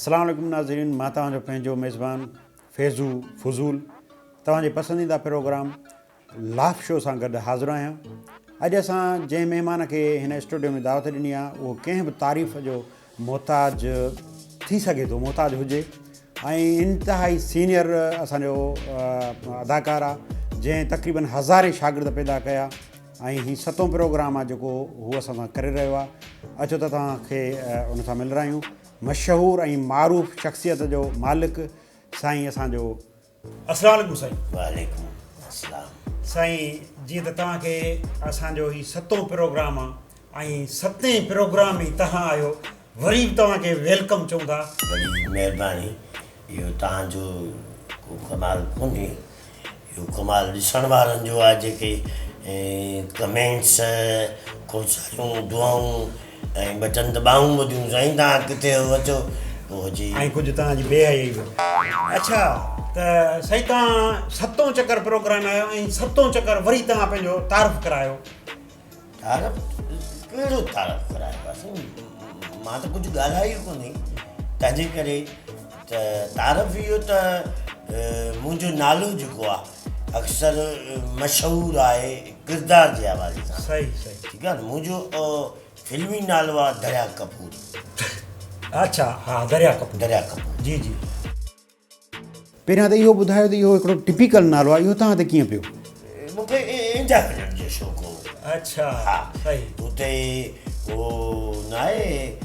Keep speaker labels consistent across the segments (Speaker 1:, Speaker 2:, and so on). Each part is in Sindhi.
Speaker 1: السلام عليڪم ناظرين مان توهان جو پنهنجو ميزبان فيضو فضول توهان جي پسنديده پروگرام لاف شو سان گڏ حاضر آهيان. اڄ اسان جنهن مهمان کي هن اسٽوڊيو ۾ دعوت ڏني آهي اهو ڪنهن به تعريف جو محتاج ٿي سگهي ٿو محتاج هجي ۽ انتهائي سينيئر اسان جو اداڪار آهي جنهن تقريبن هزارين شاگرد پيدا ڪيا ۽ هي ستون پروگرام آهي جيڪو هو اسان سان ڪري رهيو آهي اچو ته توهان کي ان سان ملرايون مشهور ۽ معروف شخصيت جو مالڪ سائين اسان جو السلام عليڪم سائين.
Speaker 2: وعليڪم السلام.
Speaker 1: سائين جيئن ته توهان کي اسان جو هي ستون پروگرام آ ۽ ستين پروگرام ۾ توهان آهيو وري به توهان کي welcome چئون ٿا.
Speaker 2: وڏي مهرباني اهو توهان جو ڪو ڪمال ڪونهي اهو ڪمال ڏسڻ وارن جو آ جيڪي ڪمينٽس کوڙ ساريون دعائون ۽ بٽن ته ٻانهون ٻڌيون سائين توهان ڪٿي هو اچو پوء جي.
Speaker 1: ۽ ڪجهه توهان جي بي حيائي به. اڇا ته سائين توهان ستون چڪر پروگرام آيو ۽ ستون چڪر وري توهان پنهنجو تعارف ڪرايو.
Speaker 2: تعارف ڪهڙو تعارف ڪرايو آهي سائين مان ته ڪجهه ڳالهايو ئي ڪونهي تنهنجي ڪري ته تعارف اهو ته منهنجو نالو جيڪو آهي اڪثر مشهور آهي ڪردار جي حوالي سان
Speaker 1: صحيح صحيح
Speaker 2: ٺيڪ آهي نه منهنجو فلمي نالو آهي دريا ڪپور.
Speaker 1: اڇا ها دريا ڪپور.
Speaker 2: دريا ڪپور.
Speaker 1: جي جي. پهريان ته اهو ٻڌايو ته اهو هڪڙو ٽپيڪل نالو آهي اهو توهان تي ڪيئن پيو؟
Speaker 2: مون کي انڊيا وڃڻ جو شوق هو.
Speaker 1: اڇا
Speaker 2: ها
Speaker 1: صحيح.
Speaker 2: اتي هو ناهي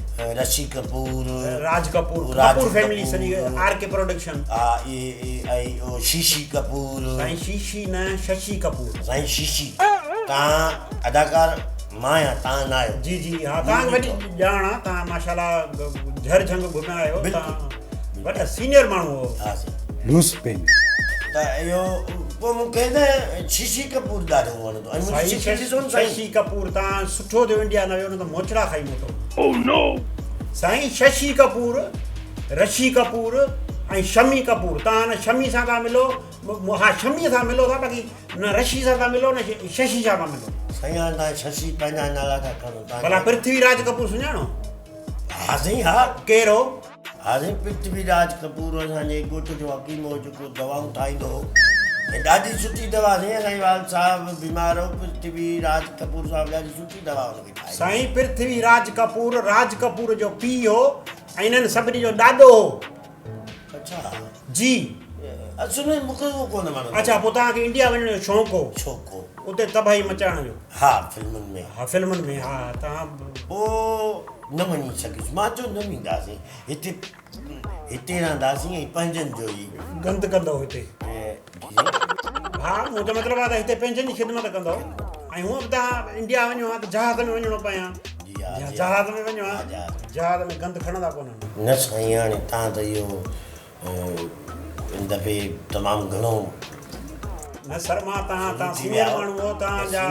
Speaker 2: رشي ڪپور.
Speaker 1: راج ڪپور ڪپور فيملي سڄي آر ڪي پروڊڪشن.
Speaker 2: ها اهي ۽ اهو شيشي ڪپور.
Speaker 1: سائين شيشي نه ششي ڪپور.
Speaker 2: سائين شيشي تان اداڪار مان آهيان تان نه آهيو.
Speaker 1: جي جي ها تان کي وڏي ڄاڻ آ تان ماشاءالله جھر جھنگ گھميا آهيو تان وڏا سينيئر ماڻهو هو.
Speaker 2: ها سائين.
Speaker 1: لوس پين.
Speaker 2: ته اهو پوء مون کي نه ششي ڪپور ڏاڍو وڻندو ۽ منهنجي شڪل ڏسو نه سائين.
Speaker 1: ششي ڪپور تان سٺو ٿيو انڊيا نه ويو نه ته موچڙا کائي موٽو. Oh no. سائين ششي ڪپور، رشي ڪپور ۽ شمي ڪپور تان نه شمي سان ٿا ملو ها شمي سان ملو ٿا باقي نه رشي سان ٿا ملو نه ششي سان ٿا ملو.
Speaker 2: سائين هاڻ تان ششي پنهنجا نالا ٿا کڻو تان.
Speaker 1: ڀلا پرٿوي راج ڪپور سڃاڻو؟
Speaker 2: ها سائين ها.
Speaker 1: ڪير هو؟
Speaker 2: ها سائين پرٿوي راج ڪپور اسان جي ڳوٺ جو حڪيم هو جيڪو دوائون ٺاهيندو هو ۽ ڏاڍي سٺي دوا سائين اسان جي والد صاحب بيمار هو پرٿوي راج ڪپور صاحب ڏاڍي سٺي دوا هن کي ٺاهي.
Speaker 1: سائين پرٿوي راج ڪپور راج ڪپور جو پيء هو ۽ انهن سڀني جو ڏاڏو هو.
Speaker 2: اڇا.
Speaker 1: جي.
Speaker 2: اصل ۾ مون کي اهو ڪونه وڻندو.
Speaker 1: اڇا پوء توهان کي انڊيا وڃڻ جو شوق هو.
Speaker 2: شوق هو.
Speaker 1: اتي تباهي مچائڻ جو.
Speaker 2: ها فلمن ۾.
Speaker 1: ها فلمن ۾ ها توهان.
Speaker 2: پوء نه وڃي سگهيس مان چيو نه وينداسين هتي هتي رهنداسين ۽ پنهنجن جو ئي.
Speaker 1: گند ڪندؤ هتي. ها منهنجو مطلب آهي ته هتي پنهنجن جي خدمت ڪندؤ ۽ هونء به توهان انڊيا وڃو ها ته جهاز ۾ وڃڻو پئي ها.
Speaker 2: جي ها
Speaker 1: جهاز ۾ وڃو ها جهاز ۾ گند کڻندا ڪونه.
Speaker 2: نه سائين هاڻي تان ته اهو ان دفعي تمام گهڻو.
Speaker 1: نه سر مان تان تان سينيئر ماڻهو هو تان جا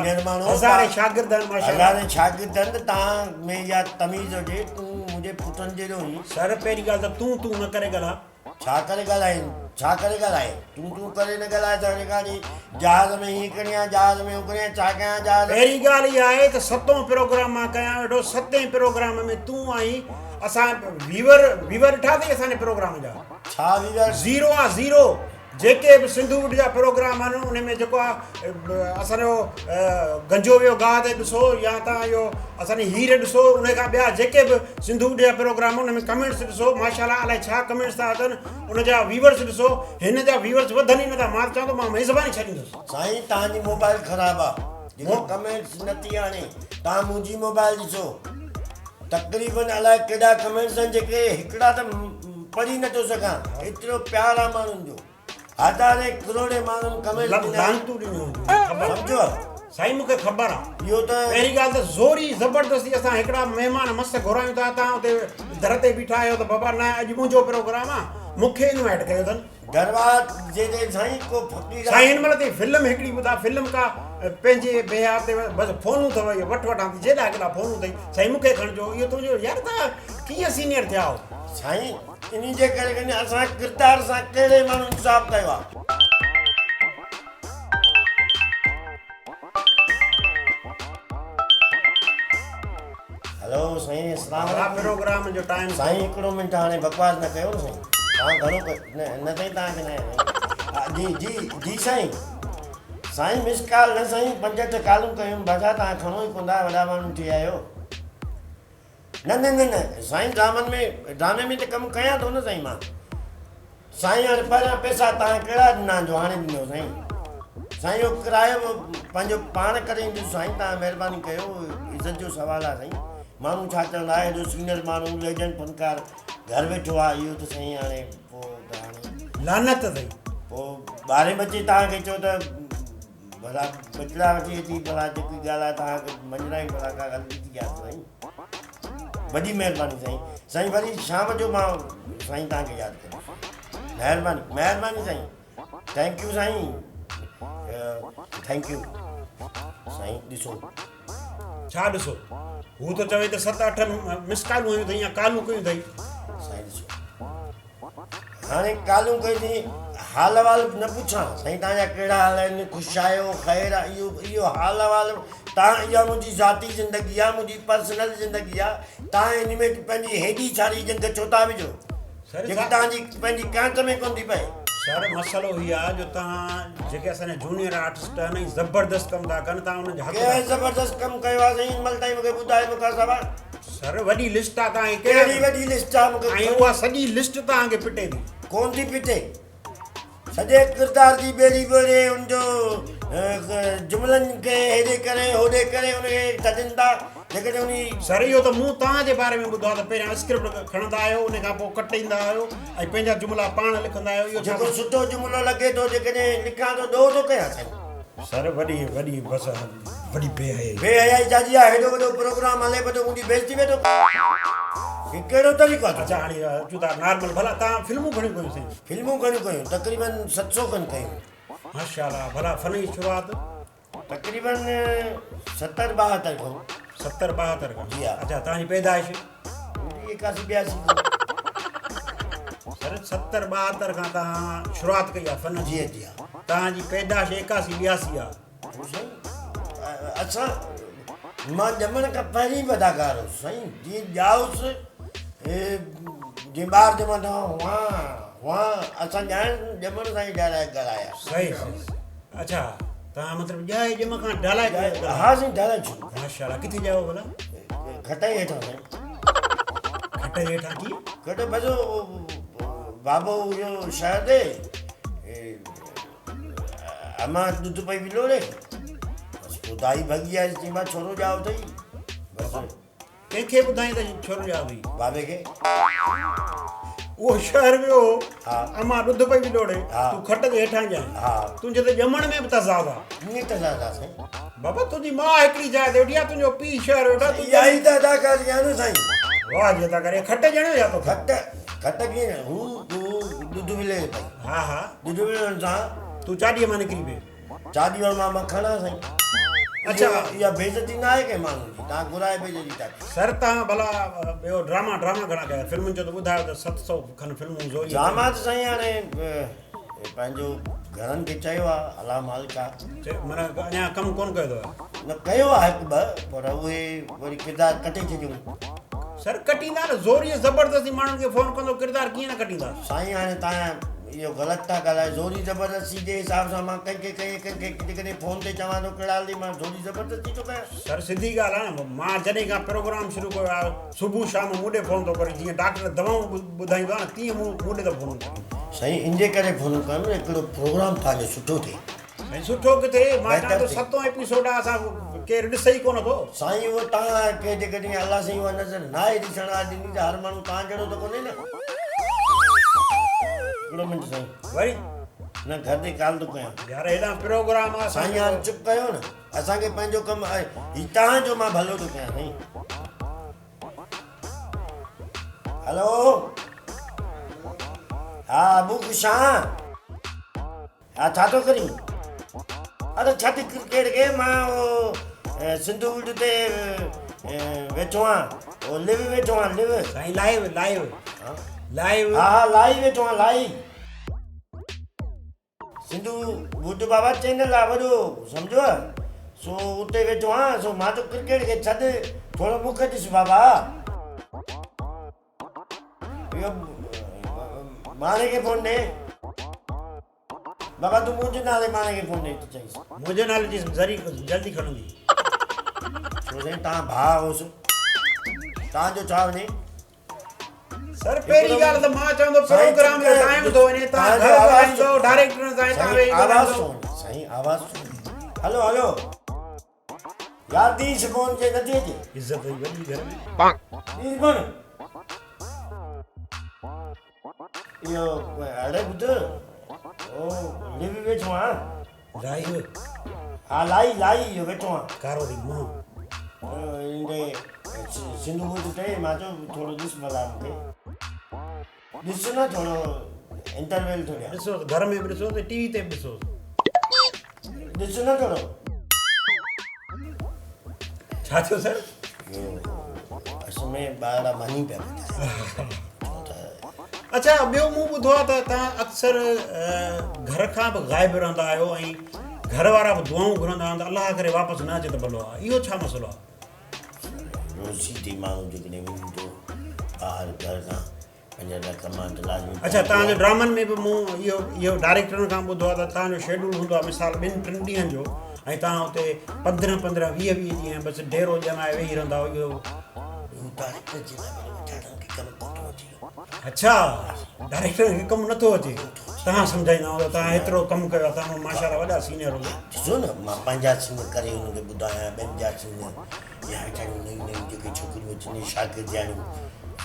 Speaker 1: هزارين شاگرد آهن ماشاءالله.
Speaker 2: هزارين شاگرد آهن ته تان ۾ اها تميز هجي تون منهنجي پٽن جهڙو هين.
Speaker 1: سر پهرين ڳالهه ته تون تون نه ڪري ڳالهاء.
Speaker 2: ڇا ڪري ڳالهائين ڇا ڪري ڳالهائين تون تون ڪري نه ڳالهاء ته هاڻي گاڏي جهاز ۾ هيئن کڻي آ جهاز ۾ هو کڻي آ ڇا ڪيان جهاز.
Speaker 1: پهرين ڳالهه اها آهي ته ستون پروگرام مان ڪيان ويٺو ستين پروگرام ۾ تون آهين اسان ويور ويور ڏٺا اٿئي اسان جي پروگرام جا.
Speaker 2: ڇا ويور.
Speaker 1: زيرو آ زيرو جيڪي به سنڌو وڊ جا پروگرام آهن ان ۾ جيڪو آ اسان جو گنجو ويو گاهه تي ڏسو يا تان اهو اسان جي هير ڏسو ان کان ٻيا جيڪي به سنڌو وڊ جا پروگرام ان ۾ ڪمينٽس ڏسو ماشاءالله الائي ڇا ڪمينٽس ٿا اچن ان جا ويورس ڏسو هن جا ويورس وڌن ئي نٿا مان چوان ٿو مان ميزباني ڇڏيندس.
Speaker 2: سائين توهان جي موبائل خراب آ جيڪا ڪمينٽس نٿي آڻي توهان منهنجي موبائل ڏسو تقريبن الائي ڪيڏا ڪمينٽس آهن جيڪي هڪڙا ته پڙهي نٿو سگهان ايترو پيار آ ماڻهن جو هزارين ڪروڙين ماڻهن ڪمينٽس ڏنا آهن.
Speaker 1: لعنتون ڏنيون هونديون خبر
Speaker 2: سمجهو.
Speaker 1: سائين مونکي خبر آ.
Speaker 2: اهو ته.
Speaker 1: پهرين ڳالهه ته زوري زبردستي اسان هڪڙا مهمان مس گهرايون ٿا تان اتي در تي بيٺا آهيو ته بابا نه اڄ منهنجو پروگرام آ مونکي انوائٽ ڪيو اٿن.
Speaker 2: دروازي تي سائين ڪو فقير آ.
Speaker 1: سائين هن مهل تائين فلم هڪڙي ٻڌا فلم ڪا پنهنجي بيهار تي بس فونون اٿو اهي وٺ وٺان ٿي جيڏا ڪيڏا فونون اٿئي سائين مونکي کڻجو اهو تنهنجو يار تان ڪيئن سينيئر ٿيا آهو.
Speaker 2: سائين انهي جي ڪري ڪني اسان ڪردار سان ڪهڙي ماڻهو انصاف ڪيو آ. هلو سائين اسلام
Speaker 1: عليڪم پروگرام جو ٽائيم
Speaker 2: سائين هڪڙو منٽ هاڻي بڪواس نه ڪيو نه سائين توهان گهڻو نه نه سائين توهان کي نه جي جي جي سائين سائين مس ڪال نه سائين پنج اٺ ڪالون ڪيون بادشاهه توهان کڻو ئي ڪونه ٿا وڏا ماڻهو ٿي ويا آهيو نه نه نه نه سائين ڊرامن ۾ ڊرامي ۾ ته ڪم ڪيان ٿو نه سائين مان سائين هاڻي پهريان پئسا توهان ڪهڙا ڏنا جو هاڻي ڏنو سائين سائين اهو ڪرايو به پنهنجو پاڻ ڪري ايندس سائين توهان مهرباني ڪيو عزت جو سوال آهي سائين ماڻهو ڇا چوندا هيڏو سينئر ماڻهو ليجنڊ فنڪار گهر ويٺو آهي اهو ته سائين هاڻي پوء ته هاڻي
Speaker 1: لعنت اٿئي
Speaker 2: پوء ٻارهين بجي توهان کي چئو ته ڀلا ٻچڙا وٺي اچي ڀلا جيڪي ڳالهه آهي توهان کي مڃرائي ڀلا ڪا غلطي ٿي آهي سائين وڏي مهرباني سائين سائين وري شام جو مان سائين توهان کي ياد ڪندس مهرباني مهرباني سائين thank you سائين thank you سائين ڏسو
Speaker 1: ڇا ڏسو هو ٿو چوي ته ست اٺ مس ڪالون هيون اٿئي يا ڪالون ڪيون اٿئي
Speaker 2: سائين ڏسو هاڻي ڪالون ڪئي ٿي حال احوال نه پڇان سائين توهان جا ڪهڙا حال آهن خوش آهيو خير آهي اهو اهو حال احوال توهان اها منهنجي ذاتي زندگي آهي منهنجي پرسنل زندگي آهي توهان ان ۾ پنهنجي هيڏي ساري ڄنگهه ڇو ٿا وجهو جيڪي توهان جي پنهنجي ڪانچ ۾ ڪونه ٿي پئي.
Speaker 1: سر مسئلو هي آهي جو توهان جيڪي اسان جا جونيئر آرٽسٽ آهن ۽ زبردست ڪم ٿا ڪن توهان انهن جا حق
Speaker 2: ڪنهن زبردست ڪم ڪيو آهي سائين هن مهل تائين مونکي ٻڌايو مون کان سواء.
Speaker 1: سر وڏي لسٽ آ توهان کي
Speaker 2: ڪهڙي وڏي لسٽ آ مونکي
Speaker 1: ۽ اها سڄي لسٽ توهان کي پٽي ٿي.
Speaker 2: ڪون ٿي پٽي سڄي ڪردار جي ٻيڙي ٻوڙي ان جو جملن کي هيڏي ڪري هوڏي ڪري ان کي ڇڏين ٿا جيڪڏهن انهي.
Speaker 1: سر اهو ته مون توهان جي باري ۾ ٻڌو آ ته پهريان اسڪرپٽ کڻندا آهيو ان کان پوء ڪٽيندا آهيو ۽ پنهنجا جملا پاڻ لکندا آهيو اهو ڇا
Speaker 2: جيڪو سٺو جملو لڳي ٿو جيڪڏهن لکان ٿو ڏوهه ٿو ڪيان سائين.
Speaker 1: سر وڏي وڏي بس وڏي بي حيائي.
Speaker 2: بي حيائي ڇا جي آ هيڏو وڏو پروگرام هلي پيو ٿو منهنجي بيعزتي ويٺو ڪرين هي ڪهڙو طريقو آ
Speaker 1: اڇا هاڻي اچون ٿا نارمل ڀلا توهان فلمون گهڻيون ڪيون سائين.
Speaker 2: فلمون گهڻيون ڪيون تقريبن 700 کن ڪيون.
Speaker 1: ماشاءالله ڀلا فن جي شروعات.
Speaker 2: تقريبن 70 72 کان.
Speaker 1: 70 72 کان
Speaker 2: جي ها.
Speaker 1: اڇا توهان جي پيدائش.
Speaker 2: منهنجي 81 82 کان.
Speaker 1: سر 70 72 کان توهان شروعات ڪئي آ فن
Speaker 2: جي جي ها.
Speaker 1: توهان جي پيدائش 81 82 آ.
Speaker 2: هو سائين اسان مان ڄمڻ کان پهرين به اداڪار هوس سائين جيئن ڄائوس جيئن ٻار ڄمندو آ وان وان اسان ڄائڻ ڄمڻ سان ئي ڊائلاگ ڳالهايا.
Speaker 1: صحيح صحيح اڇا توهان مطلب ڄائي ڄم کان ڊائلاگ
Speaker 2: ها سائين ڊائلاگ شروع.
Speaker 1: ماشاءالله ڪٿي ڄائو ڀلا؟
Speaker 2: کٽ جي هيٺان سائين.
Speaker 1: کٽ جي هيٺان ڪيئن؟
Speaker 2: کٽ بس بابو هيو شهر تي امان ڏڌ پئي ولوڙي بس پوء دائي ڀڳي آيس چيائين مان ڇورو ڄائو اٿئي بس.
Speaker 1: ڪنهن کي ٻڌائين ته ڇورو ڄائو اٿئي؟
Speaker 2: بابي کي.
Speaker 1: اهو شهر ويو هو
Speaker 2: ها.
Speaker 1: امان ڏڌ پئي ولوڙي
Speaker 2: ها.
Speaker 1: تون کٽ جي هيٺان ڄائين
Speaker 2: ها.
Speaker 1: تنهنجي ته ڄمڻ ۾ به تضاد آ.
Speaker 2: ڪيئن تضاد آ سائين؟
Speaker 1: بابا تنهنجي ماء هڪڙي جاء تي ويٺي آ تنهنجو پيء شهر ويٺو آ تون
Speaker 2: اها ئي ته اداڪاري آ نه سائين.
Speaker 1: واهه جي اداڪاري کٽ ڄڻيو ڇا توکي؟
Speaker 2: کٽ کٽ ڪيئن هو هو ڏڌ ولي پئي.
Speaker 1: ها ها.
Speaker 2: ڏڌ ولڻ سان.
Speaker 1: تون چاڏيء مان نڪري پئي.
Speaker 2: چاڏيء مان مکڻ آ سائين.
Speaker 1: اڇا.
Speaker 2: اها بيعزتي نه آهي ڪنهن ماڻهو جي. توهان گهرائي بيعزتي ٿا ڪيو.
Speaker 1: سر توهان ڀلا ٻيو ڊراما ڊراما گهڻا ڪيا فلمن جو ته ٻڌايو ته 700 کن فلمون زوريء ڪيون.
Speaker 2: ڊراما ته سائين هاڻي پنهنجو گهڻن کي چيو آ الله مالڪ آ.
Speaker 1: معنيٰ اڃا ڪم ڪونه ڪيو اٿو.
Speaker 2: نه ڪيو آ هڪ ٻه پر اهي وري ڪردار ڪٽي ڇڏيون.
Speaker 1: سر ڪٽيندا نه زوريء زبردستي ماڻهن کي فون ڪندو ڪردار ڪيئن نه ڪٽيندا.
Speaker 2: سائين هاڻي توهان اهو غلط ٿا ڳالهايو زوري زبردستي جي حساب سان مان ڪنهن کي ڪنهن ڪنهن کي جيڪڏهن فون تي چوان ٿو ڪهڙا حال ٿي مان زوري زبردستي ٿو ڪيان.
Speaker 1: سر سڌي ڳالهه آهي نه مان جڏهن کان پروگرام شروع ڪيو آهي صبح شام مون ڏي فون ٿو ڪري جيئن ڊاڪٽر دوائون ٻڌائيندو آهي نه تيئن مون ڏي ٿو فون ڪري.
Speaker 2: سائين ان جي ڪري فون ڪيم نه هڪڙو پروگرام توهان جو سٺو ٿئي.
Speaker 1: سائين سٺو ڪٿي مان چوان ٿو ستون ايپيسوڊ آ اسان ڪير ڏسي ئي ڪونه ٿو.
Speaker 2: سائين اهو توهان کي جيڪڏهن الله سائين اها نظر ناهي ڏسڻ آ ڏني ته هر ماڻهو توهان جهڙو ته ڪونهي نه. هڪڙو منٽ سائين.
Speaker 1: وري.
Speaker 2: نه گهر تي ڪال ٿو ڪيان.
Speaker 1: يار هيڏانهن پروگرام آ
Speaker 2: سائين يار چپ ڪيو نه اسان کي پنهنجو ڪم آهي هي توهان جو مان ڀلو ٿو ڪيان سائين. هلو ها ابو خوش آن. ها ڇا ٿو ڪرين؟ اڙي ڇڏ ڪرڪيٽ کي مان اهو سنڌو وڊ تي ويٺو آهيان اهو ليو ويٺو آهيان ليو.
Speaker 1: سائين لائيو لائيو لائيو.
Speaker 2: ها ها لائيو ويٺو آهيان لائيو. سنڌو وڊ بابا چينل آ وڏو سمجهو. سو اتي ويٺو آهيان سو مان چيو ڪرڪيٽ کي ڇڏ ٿورو مون کي ڏس بابا. اهو ماڻي کي فون ڏي. بابا تون منهنجي نالي ماڻي کي فون ڏي ته چئيس.
Speaker 1: منهنجي نالي چئيس ذري جلدي کڻندي.
Speaker 2: ڇو سائين توهان ڀاء هوس توهان جو ڇا وڃي.
Speaker 1: سر پهرين ڳالهه ته مان چوندو پروگرام جو ٽائيم ٿو وڃي توهان گهر ڳالهائيندو ڊائريڪٽرن سان هتان ويهي ڳالهائيندو.
Speaker 2: سائين آواز هلو هلو يار ديس فون چي نٿي اچي.
Speaker 1: عزت جي وڏي گهر ۾.
Speaker 2: ديس فون. اهو اڙي ٻڌ او ليو ويٺو آهيان.
Speaker 1: لائيو
Speaker 2: ها لائي لائي اهو ويٺو آهيان.
Speaker 1: ڪارو ٿي منهن.
Speaker 2: ايندي سنڌو ٻڌ تي مان چيو ٿورو ڏس ڀلا مون کي ڏس نه ٿورو انٽرويل ٿو ڏيان.
Speaker 1: ڏسوس گهر ۾ به ڏسوس ٽي وي تي به ڏسوس.
Speaker 2: ڏس نه ٿورو.
Speaker 1: ڇا ٿيو سر؟
Speaker 2: اصل ۾ ٻارڙا ماني پيا ٻڌائين.
Speaker 1: اڇا ٻيو مون ٻڌو آهي ته توهان اڪثر گهر کان به غائب رهندا آهيو ۽ گهر وارا به دعائون گهرندا آهن ته الله ڪري واپس نه اچي ته ڀلو آهي اهو ڇا مسئلو آهي؟
Speaker 2: روزي تي ماڻهو جيڪڏهن وڃي ٿو ٻاهر گهر کان
Speaker 1: اڇا توهان جو ڊرامن ۾ به مون اهو اهو ڊائريڪٽرن کان ٻڌو آهي ته توهان جو شيڊول هوندو آهي مثال ٻن ٽن ڏينهن جو ۽ توهان اتي پندرهن پندرهن ويهه ويهه ڏينهن بس ڊيرو ڄمائي ويهي رهندا آهيو اهو اڇا ڊائريڪٽرن کي ڪم نٿو اچي توهان سمجهائيندا هوندو توهان هيترو ڪم ڪيو آهي توهان ماشاء الله وڏا سينئر هوندو
Speaker 2: ڏسو نه مان پنهنجا سين ڪري هن کي ٻڌايان ٻين جا سين يا ويچاريون نيون نيون جيڪي ڇوڪريون اچن شاگردياڻيون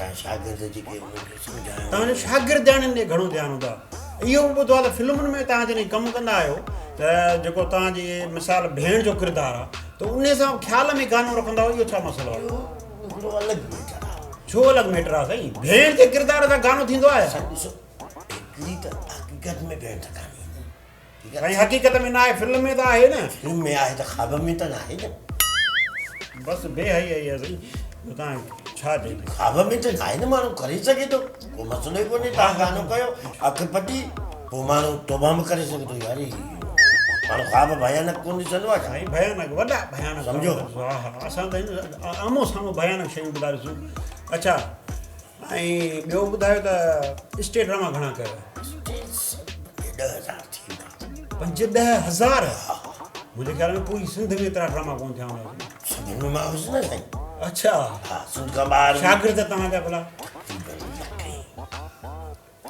Speaker 2: يا شاگرد جيڪي انهن کي سمجهايان.
Speaker 1: توهان جو شاگردياڻين ڏي گهڻو ڌيان هوندو آهي. اهو به ٻڌو آهي ته فلمن ۾ توهان جڏهن ڪم ڪندا آهيو ته جيڪو توهان جي مثال ڀيڻ جو ڪردار آهي ته انهي سان خيال ۾ گانو رکندا آهيو اهو ڇا مسئلو آهي؟
Speaker 2: اهو هڪڙو الڳ ميٽر آهي.
Speaker 1: ڇو الڳ ميٽر آهي سائين؟ ڀيڻ جي ڪردار سان گانو ٿيندو آهي؟
Speaker 2: سائين ڏسو هڪڙي ته حقيقت ۾ ڀيڻ ته ڪانهي نه.
Speaker 1: سائين حقيقت ۾ ناهي فلم ۾ ته آهي نه.
Speaker 2: فلم ۾ آهي ته خواب ۾ ته ناهي نه.
Speaker 1: بس بي حيائي آهي سائين توهان ڇا چئجي.
Speaker 2: خواب ۾ ته ناهي نه ماڻهو ڪري سگهي ٿو ڪو مسئلو ئي ڪونهي توهان گانو ڪيو اک پٽي پوء ماڻهو توبه به ڪري سگهي ٿو يار هي ماڻهو خواب ڀيانڪ ڪونه ڏسندو آهي ڇا.
Speaker 1: سائين ڀيانڪ وڏا ڀيانڪ
Speaker 2: سمجهو
Speaker 1: ها ها اسان ته آمهون سامهون ڀيانڪ شيون به ٿا ڏسون اڇا ۽ ٻيو ٻڌايو ته اسٽيج ڊراما گهڻا ڪيو؟
Speaker 2: اسٽيج پنج ڏهه هزار ٿي ويندا.
Speaker 1: پنج ڏهه هزار؟ منهنجي خيال ۾ پوري سنڌ ۾ ايترا ڊراما ڪونه ٿيا هوندا.
Speaker 2: سنڌ ۾ مان هوس نه سائين.
Speaker 1: اڇا.
Speaker 2: ها سنڌ کان ٻاهر.
Speaker 1: شاگرد توهان جا ڀلا؟
Speaker 2: تقريبن لکين.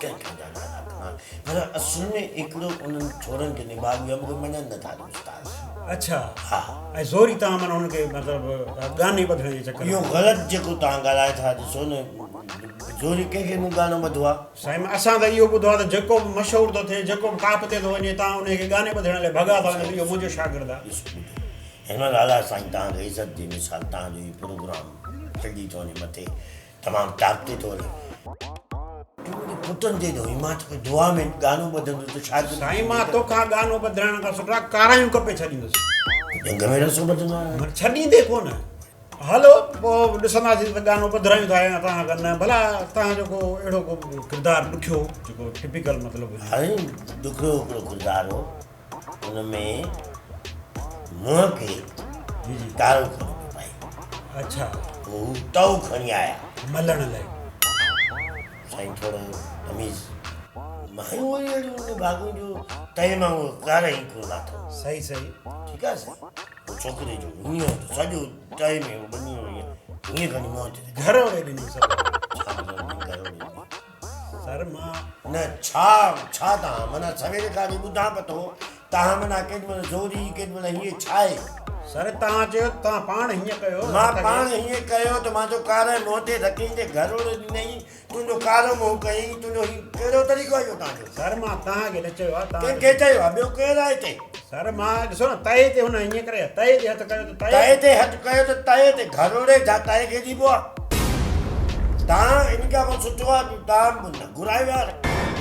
Speaker 2: ڪنهن ڪنهن جا نالا کڻان پر اصل ۾ هڪڙو انهن ڇورن کي نڀاڳ ويو مون کي مڃن نٿا استاد.
Speaker 1: اڇا
Speaker 2: ها
Speaker 1: ۽ زوري توهان معنيٰ انهن کي مطلب گاني ٻڌڻ جي چڪر ۾.
Speaker 2: اهو غلط جيڪو توهان ڳالهايو ٿا ڏسو نه زوري ڪنهن کي مون گانو ٻڌو آ.
Speaker 1: سائين اسان ته اهو ٻڌو آ ته جيڪو به مشهور ٿو ٿئي جيڪو به ٽاپ تي ٿو وڃي توهان انهي کي گاني ٻڌڻ لاء ڀڳا ٿا وڃو ته اهو منهنجو شاگرد آ.
Speaker 2: ڏسو ٻڌو هن مهل الله سائين توهان کي عزت ڏي مثال توهان جو هي پروگرام چڙهي ٿو وڃي مٿي تمام ٽاپ تي ٿو هلي. تون منهنجي پٽن جيڏو آهين، مان توکي دعا ۾ گانو ٻڌندس ته شاگرد.
Speaker 1: سائين مان توکان گانو ٻڌرائڻ کان سٺا ڪارايون ڪپي ڇڏيندس.
Speaker 2: ڄنگهه ۾ رسو ٻڌندو آهيان.
Speaker 1: معنيٰ ڇڏيندي ڪونه. هلو پوء ڏسنداسين ته گانو ٻڌرايون ٿا يا توهان کان نه. ڀلا توهان جو ڪو اهڙو ڪو ڪردار ڏکيو جيڪو ٽپيڪل مطلب هجي.
Speaker 2: سائين ڏکيو هڪڙو ڪردار هو. ان ۾ منهن کي ڪارو کڻي پيو پائي.
Speaker 1: اڇا.
Speaker 2: پوء هو تئو کڻي آيا.
Speaker 1: ملڻ لاء.
Speaker 2: سائين ٿورو تميز. مايون وري اهڙيون نڀاڳيون جو تئي مان اهو ڪارو ئي ڪونه لاٿو.
Speaker 1: صحيح صحيح.
Speaker 2: ٺيڪ آهي سائين. پوء ڇوڪري جو هيئن سڄو تئي ۾ هو ٻنيون هيئن هيئن کڻي منهن تي.
Speaker 1: گهر وڙي ڏني سڀ.
Speaker 2: ڇا مطلب گهر وڙي ڏني.
Speaker 1: سر مان.
Speaker 2: نه ڇا ڇا تهان معنيٰ سوير کان وٺي ٻڌان پيو ٿو تهان معنيٰ ڪيڏي مهل زوري ڪيڏي مهل هيئن ڇا آهي.
Speaker 1: سر تهان چيو تهان پاڻ هيئن ڪيو.
Speaker 2: مان پاڻ هيئن ڪيو ته مان چيو ڪاري منهن تي رکين تي گهروڙ ڏنئي تنهنجو ڪارو منهن ڪيئي تنهنجو هي ڪهڙو طريقو آهي اهو تهان جو.
Speaker 1: سر مان تهان کي نه چيو آهي تهان.
Speaker 2: ڪنهن کي چيو آهي ٻيو ڪير آهي هتي.
Speaker 1: سر مان ڏسو نه تئي تي هن هيئن ڪري تئي تي هٿ ڪيو ته تئي.
Speaker 2: تئي تي هٿ ڪيو ته تئي تي گهروڙي ڇا تئي کي ڏبو آهي. تان ان کان پوء سٺو آ تان به نه گهرايو يار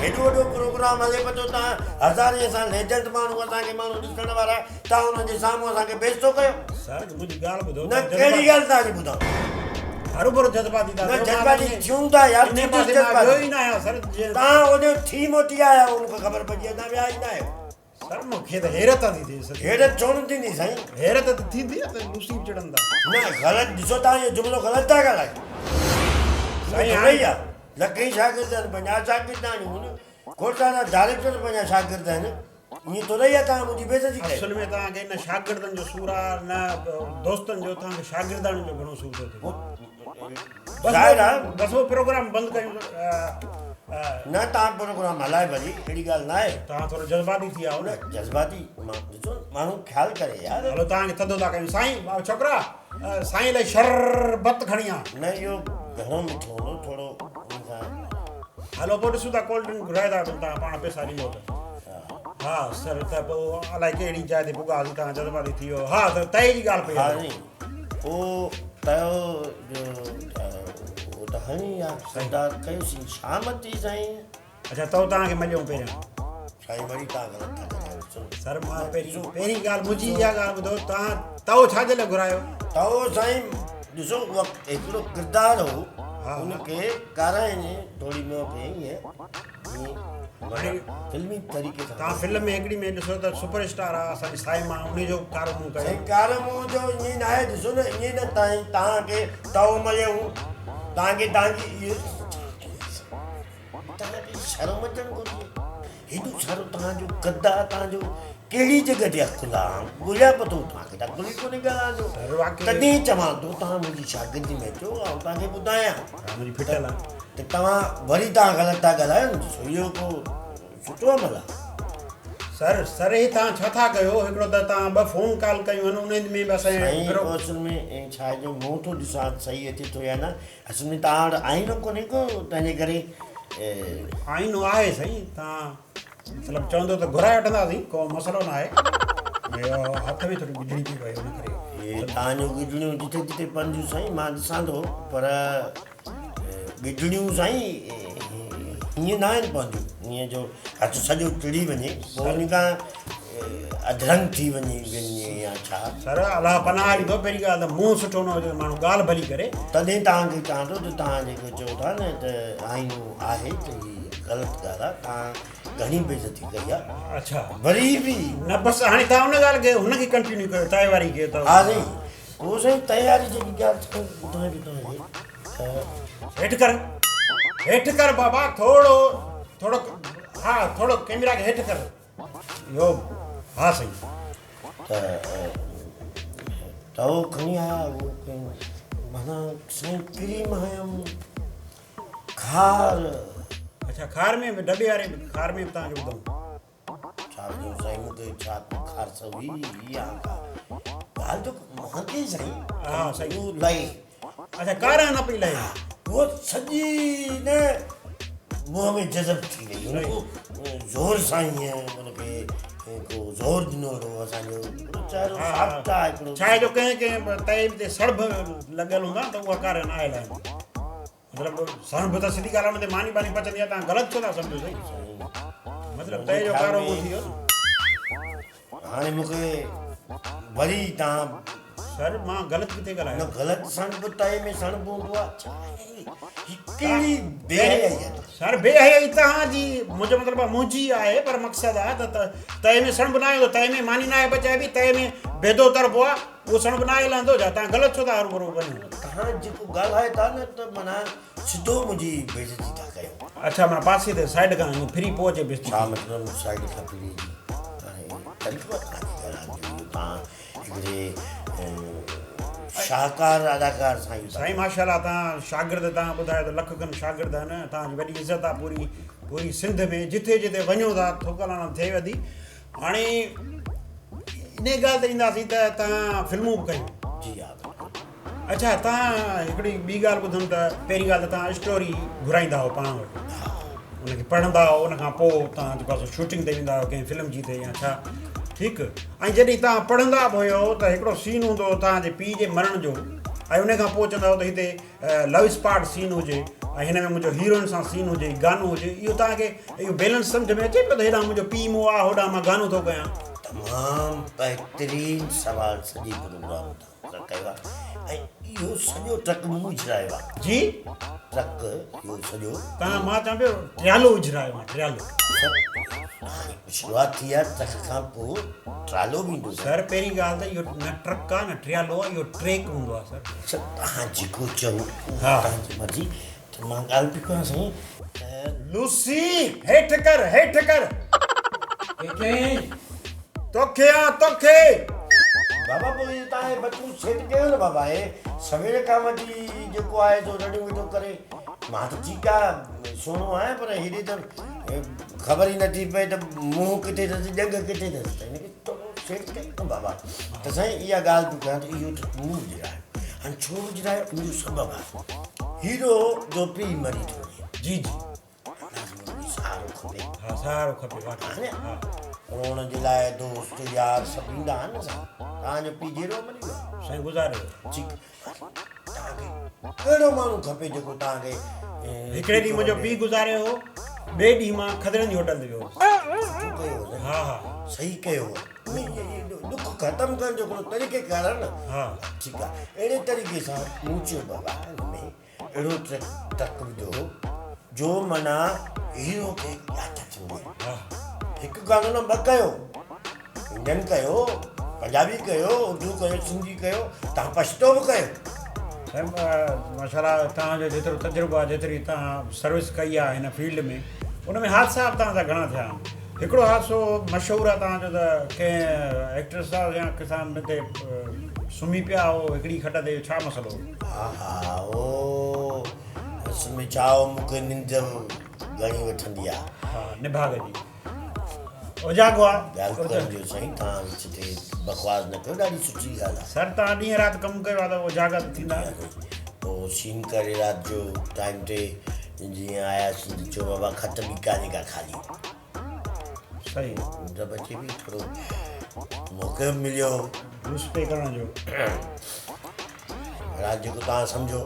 Speaker 2: هيڏو وڏو پروگرام هلي پيو ٿو تان هزارين اسان ليجنڊ ماڻهو اسان کي ماڻهو ڏسڻ وارا تان انهن جي سامهون اسان کي بيعزتو ڪيو.
Speaker 1: سر منهنجي ڳالهه ٻڌو
Speaker 2: نه ڪهڙي ڳالهه تان جي ٻڌان.
Speaker 1: هروڀرو جذباتي ٿا
Speaker 2: نه جذباتي ٿيون ٿا يار
Speaker 1: انهي پاسي مان ويو ئي نه آهيان سر
Speaker 2: تان اوڏي ٿي موٽي آيا آهيو مون کي خبر پئجي اڃا ويا ئي نه آهيو.
Speaker 1: سر مون کي ته حيرت ٿي ٿئي سچ.
Speaker 2: حيرت ڇو نه ٿيندي سائين.
Speaker 1: حيرت ته ٿيندي نه ته لوسي به چڙهندا.
Speaker 2: نه غلط ڏسو توهان اهو جملو غلط ٿا ڳالهايو.
Speaker 1: سائين هاڻي
Speaker 2: آ لکين شاگرد آهن 50 شاگرد آهن کوڙ سارا ڊائريڪٽر پنهنجا شاگرد آهن ائين ٿورو ئي آ توهان منهنجي بيعزتي ڪئي.
Speaker 1: اصل ۾ توهان کي نه شاگردن جو سور آ نه دوستن جو توهان کي شاگرداڻين جو گهڻو سور ٿو ٿئي.
Speaker 2: ظاهر آ.
Speaker 1: بس اهو پروگرام بند ڪيون.
Speaker 2: نه توهان پروگرام هلائي ڀلي اهڙي ڳالهه ناهي.
Speaker 1: توهان ٿورو جذباتي ٿي ويا آهيو نه.
Speaker 2: جذباتي مان ڏسو ماڻهو خيال ڪري يار.
Speaker 1: هلو توهان کي ٿڌو ٿا ڪيون سائين ڇوڪرا سائين لاء شربت کڻي آ.
Speaker 2: نه اهو گهڻو مٺو هوندو ٿورو ان سان.
Speaker 1: هلو پوء ڏسون ٿا ڪولڊ ڊرنڪ گهرائي ٿا وٺون توهان پاڻ پئسا ڏيندو ته. ها سر ته پوء الائي ڪهڙي جاء تي پڳاسين توهان جذباتي ٿي ويو ها ته تئي جي ڳالهه پئي هلي.
Speaker 2: پوء تئو جو اهو ته هڻي آ سردار ڪيوسين شام ٿي سائين.
Speaker 1: اڇا تئو توهان کي مليو پهريان.
Speaker 2: سائين وري توهان غلط ٿا ڳالهايو ڏسو.
Speaker 1: سر مان پهرين پهرين ڳالهه منهنجي اها ڳالهه ٻڌو توهان تئو ڇا جي لاء گهرايو.
Speaker 2: تئو سائين ڏسو اهو هڪڙو ڪردار هو ان کي ڪارائين ٿوري منهن کي ائين فلمي طريقي سان.
Speaker 1: توهان فلم ۾ هڪڙي ۾ ڏسو ته سپر اسٽار آ اسان جي صائمه انهي جو ڪارو منهن ڪيو.
Speaker 2: سائين ڪارو منهن جو ائين ناهي ڏسو نه ائين نه تائين توهان کي تئو مليو هو توهان کي توهان جي توهان کي شرم اچڻ گهرجي هيڏو سارو توهان جو قد آ توهان جو ڪهڙي جڳهه تي عقل آ ڳوليان پيو ٿو توهان کي ته عقل ئي ڪونهي ڳالهائڻ جو تڏهن چوان ٿو توهان منهنجي شاگردي ۾ اچو آئون توهان کي ٻڌايان
Speaker 1: ڦٽل آ
Speaker 2: ته توهان وري توهان غلط ٿا ڳالهايو نه ڏسو اهو ڪو سٺو عمل آ.
Speaker 1: سر سر هي توهان ڇا ٿا ڪيو هڪڙو ته توهان ٻه فون ڪال ڪيون آهن انهن ۾ به اسان
Speaker 2: سائين اصل ۾ ڇا آهي جو مون ٿو ڏسان صحيح اچي ٿو يا نه اصل ۾ توهان وٽ آئينو ڪونهي ڪو تنهنجي ڪري.
Speaker 1: آئينو آهي سائين توهان مطلب چوندو ته گهرائي وٺنداسين ڪو مسئلو نه آهي اهو هٿ ۾ ٿوري ڳجهڙي پئي وئي ان ڪري.
Speaker 2: هي توهان جون ڳجهڙيون جٿي جٿي پونديون سائين مان ڏسان ٿو پر ڳجهڙيون سائين ائين نه آهن پونديون ائين جو هٿ سڄو ٽڙي وڃي پوء ان کان اڌرنگ ٿي وڃي وڃي يا ڇا.
Speaker 1: سر الله پناهه ڏيندو پهرين ڳالهه ته منهن سٺو نه هجي ته ماڻهو ڳالهه ڀلي ڪري.
Speaker 2: تڏهن توهان کي چوان ٿو ته توهان جيڪو چئو ٿا نه ته آئينو آهي ته هي غلط ڳالهه آهي توهان گهڻي بيعزتي ڪئي آهي.
Speaker 1: اڇا
Speaker 2: وري به.
Speaker 1: نه بس هاڻي توهان ان ڳالهه کي هن کي ڪنٽينيو ڪيو تئي واري کي ته.
Speaker 2: ها سائين پوء سائين تياري جيڪي ڳالهه ٿي ٻڌائي به توهان کي ته.
Speaker 1: هيٺ ڪر هيٺ ڪر بابا ٿورو ٿورو ها ٿورو ڪيمرا کي هيٺ ڪر. اهو ها سائين.
Speaker 2: ته تئو کڻي آيا اهو ڪنهن معنيٰ سائين ڪريم هنيم کار.
Speaker 1: اڇا کار ۾ به ڊٻي واري کار ۾ به توهان کي وڌائون.
Speaker 2: ڇا وڌائون سائين مون کي ڇا ڪو کار سوي يا ڪا ڳالهه ته مهانگي سائين.
Speaker 1: ها سائين.
Speaker 2: اهو لهي.
Speaker 1: اڇا ڪارا نه پئي لهي.
Speaker 2: هوء سڄي نه منهن ۾ جذب ٿي وئي. هن ڪو زور سان ائين هن کي ڪو زور ڏنو هو اسان جو چهرو سافٽ آ هڪڙو.
Speaker 1: ڇا آهي جو ڪنهن ڪنهن تئي تي سڙڀ لڳل هوندا ته اها ڪارا نه آهي لهندي. مطلب سڻڀ ته سڌي ڳالهه آهي ان تي ماني ٻاني پچندي آهي توهان غلط ڇو ٿا سمجهو سائين. مطلب تئي جو ڪارو منهن ٿي ويو نه.
Speaker 2: هاڻي مون کي وري توهان.
Speaker 1: سر مان غلط ڪٿي ڳالهايو.
Speaker 2: نه غلط سڻڀ تئي ۾ سڻڀ هوندو آهي ڇا آهي هي ڪهڙي بي حيائي آهي.
Speaker 1: سر بي حيائي توهان جي منهنجو مطلب آهي منهنجي آهي پر مقصد آهي ته تئي ۾ سڻڀ ناهي هوندو تئي ۾ ماني ناهي پچائبي تئي ۾ بيدو تربو آهي اهو سڻڀ ناهي لهندو ڇا توهان غلط ڇو ٿا هروڀرو وڃو.
Speaker 2: توهان جيڪو ڳالهايو ٿا نه ته معنيٰ سڌو منهنجي بيعزتي ٿا ڪيو.
Speaker 1: اڇا معنيٰ پاسي تي سائيڊ کان ائين ڦري پوء اچي بيعزتي
Speaker 2: ڇا مطلب سائيڊ کان ڦري جي هاڻي طريقو آهي توهان جي ڳالهائڻ جو اهو توهان هڪڙي شاهڪار اداڪار سان اهو
Speaker 1: سائين ماشاءالله توهان شاگرد توهان ٻڌايو ته لک کن شاگرد آهن توهان جي وڏي عزت آهي پوري پوري سنڌ ۾ جٿي جٿي وڃو ٿا ٿڪل آڻ ٿئي وڌي هاڻي انهي ڳالهه تي اينداسين ته توهان فلمون به ڪيون.
Speaker 2: جي ها بلڪل.
Speaker 1: اڇا توهان هڪڙي ٻي ڳالهه ٻڌم ته پهرين ڳالهه ته توهان اسٽوري گهرائيندا هئو پاڻ وٽ ان کي پڙهندا هئو ان کان پوء توهان جيڪو آهي سو شوٽنگ تي ويندا هئو ڪنهن فلم جي تي يا ڇا ٺيڪ ۽ جڏهن توهان پڙهندا به هيو ته هڪڙو سين هوندو هو توهان جي پيء جي مرڻ جو ۽ ان کان پوء چوندا هئو ته هتي لو اسپاٽ سين هجي ۽ هن ۾ منهنجو هيروئن سان سين هجي گانو هجي اهو توهان کي اهو بيلنس سمجهه ۾ اچي پيو ته هيڏانهن منهنجو پيء مئو آهي هوڏانهن مان گانو ٿو ڪيان.
Speaker 2: ته تمام بهترين سوال سڄي پروگرام تان مون کان ڪيو آهي ۽ اهو سڄو ٽرڪ مون اجرايو آهي.
Speaker 1: جي؟
Speaker 2: ٽرڪ اهو سڄو.
Speaker 1: تان مان چوان پيو ٽرالو اجرايو آهي ٽرالو.
Speaker 2: سر هاڻي شروعات ٿي آهي ٽرڪ کان پوء ٽرالو به ايندو سر.
Speaker 1: سر پهرين ڳالهه ته اهو نه ٽرڪ آهي نه ٽرالو آهي اهو ٽريڪ هوندو آهي سر.
Speaker 2: سر توهان جيڪو چئو اهو توهان جي مرضي ته مان ڳالهه پئي ڪيان سائين ته.
Speaker 1: لوسي هيٺ ڪر هيٺ ڪر.
Speaker 3: ڪنهن کي؟
Speaker 1: توکي آ توکي.
Speaker 2: بابا پوء اهو توهان هي بچون سيٽ ڪيو نه بابا هي سوير کان وٺي جيڪو آهي سو رڙيون ويٺو ڪري مان ته ٺيڪ آ سهڻو آهيان پر هيڏي ته خبر ئي نٿي پئي ته منهن ڪٿي اٿس ڄنگهه ڪٿي اٿس ته هن کي ٿورو سيٽ ڪيو نه بابا ته سائين اها ڳالهه پيو ڪيان ته اهو ته مون وجهرايو هاڻي ڇو وجهرايو ان جو سبب آهي هيرو جو پيء مري ٿو وڃي
Speaker 1: جي جي
Speaker 2: لازمي ان کي سهارو کپي.
Speaker 1: ها سهارو کپي واقعي
Speaker 2: ها روئڻ جي لاء دوست يار سڀ ايندا آهن نه سائين. توهان جو پيء جيئرو مري ويو آهي؟
Speaker 1: سائين گذاري ويو.
Speaker 2: ٺيڪ توهان کي ڪهڙو ماڻهو کپي جيڪو توهان کي
Speaker 1: هڪڙي ڏينهن منهنجو پيء گذاري ويو ٻئي ڏينهن مان کدڙن جي هوٽل تي ويو هوس.
Speaker 2: سٺو ڪيو هو
Speaker 1: ها ها
Speaker 2: صحيح ڪيو هو ڏک ختم ڪرڻ جو هڪڙو طريقي ڪار آهي نه.
Speaker 1: ها
Speaker 2: ٺيڪ آهي اهڙي طريقي سان مون چيو بابا هن ۾ اهڙو ٽرڪ وڌو جو معنيٰ هيرو کي آٿت ملي. هڪ گانو نه ٻه ڪيو، انڊين ڪيو، پنجابي ڪيو، اردو ڪيو، سنڌي ڪيو، تان پشتو به ڪيو.
Speaker 1: سائين ماشاءالله توهان جو جيترو تجربو آهي جيتري توهان سروس ڪئي آهي هن فيلڊ ۾ ان ۾ حادثا به توهان سان گهڻا ٿيا آهن هڪڙو حادثو مشهور آهي توهان جو ته ڪنهن ايڪٽرس سان يا ڪنهن سان هتي سمهي پيا هو هڪڙي کٽ تي ڇا مسئلو هو؟
Speaker 2: ها ها او اصل ۾ ڇا هو مون کي ننڊ گهڻي وٺندي آ.
Speaker 1: ها نڀاڳ جي اوجاڳو آ.
Speaker 2: ڳالهه ڪرڻ ڏيو سائين توهان وچ تي بڪواس نه ڪيو ڏاڍي سٺي ڳالهه آ.
Speaker 1: سر توهان ڏينهن رات ڪم ڪيو آ ته اوجاڳا ته ٿيندا.
Speaker 2: پوء سين ڪري رات جو ٽائيم تي جيئن آياسين ته چيو بابا کٽ به ڪانهي ڪا خالي.
Speaker 1: صحيح.
Speaker 2: ننڊ به اچي پئي ٿورو موقعو به مليو.
Speaker 1: لوس پي ڪرڻ جو.
Speaker 2: رات جيڪو توهان سمجهو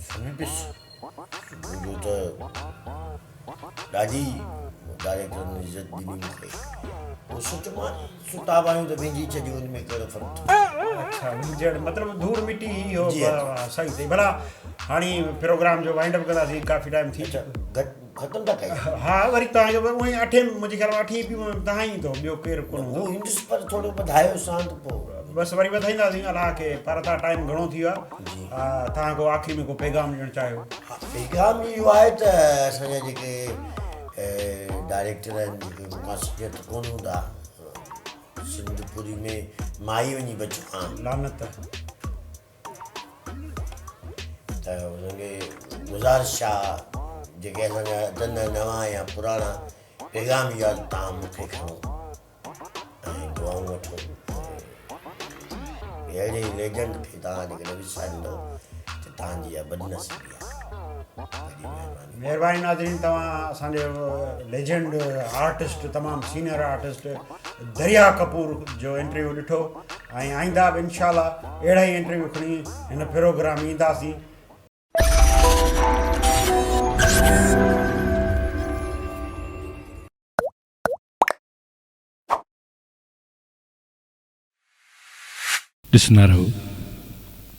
Speaker 2: سمهي پيس صبح جو ته ڏاڍي ڊائريڪٽرن عزت ڏني مون کي پوء سوچيو مان ستا به آهيون ته وينجهي ڇڏيون ان ۾ ڪهڙو فرق ٿو
Speaker 1: اڇا وينجهڙ مطلب ڌوڙ مٽي هي هو صحيح صحيح ڀلا هاڻي پروگرام جو وائنڊ اپ ڪنداسين ڪافي ٽائيم ٿي
Speaker 2: چڪو گهٽ ختم ٿا ڪيون.
Speaker 1: ها وري توهان جو اونئي اٺين منهنجي خيال ۾ اٺين پي توهان ئي ايندو ٻيو ڪير ڪونه هوندو.
Speaker 2: هو ايندس پر ٿورو وڌايو سان ته پوء.
Speaker 1: بس وري وڌائينداسين الله کي پر تان ٽائيم گهڻو ٿي ويو آهي توهان ڪو آخري ۾ ڪو پيغام ڏيڻ چاهيو.
Speaker 2: ها پيغام اهو آهي ته اسان جا جيڪي ڊائريڪٽر آهن جيڪي مون کان سينيئر ته ڪونه هوندا سنڌ پوري ۾ مان ئي وڃي بچيو آهيان.
Speaker 1: لعنت.
Speaker 2: ته انهن کي گذارش آ جيڪي اسان جا اچن ٿا نوان يا پراڻا پيغام اهو آ ته توهان مون کي کڻو ۽ دعائون وٺو ۽ اهڙي ليجنڊ کي توهان جيڪڏهن وساريندو ته توهان جي اها بدنصيبي آ. وڏي مهرباني.
Speaker 1: مهرباني ناظرين توهان اسان جو ليجنڊ آرٽسٽ تمام سينئر آرٽسٽ دريا ڪپور جو انٽرويو ڏٺو ۽ آئنده به انشاء الله اهڙا ئي انٽرويو کڻي هن پروگرام ۾ اينداسين.
Speaker 4: ڏسندا رهو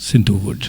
Speaker 4: سنڌو ووڊ.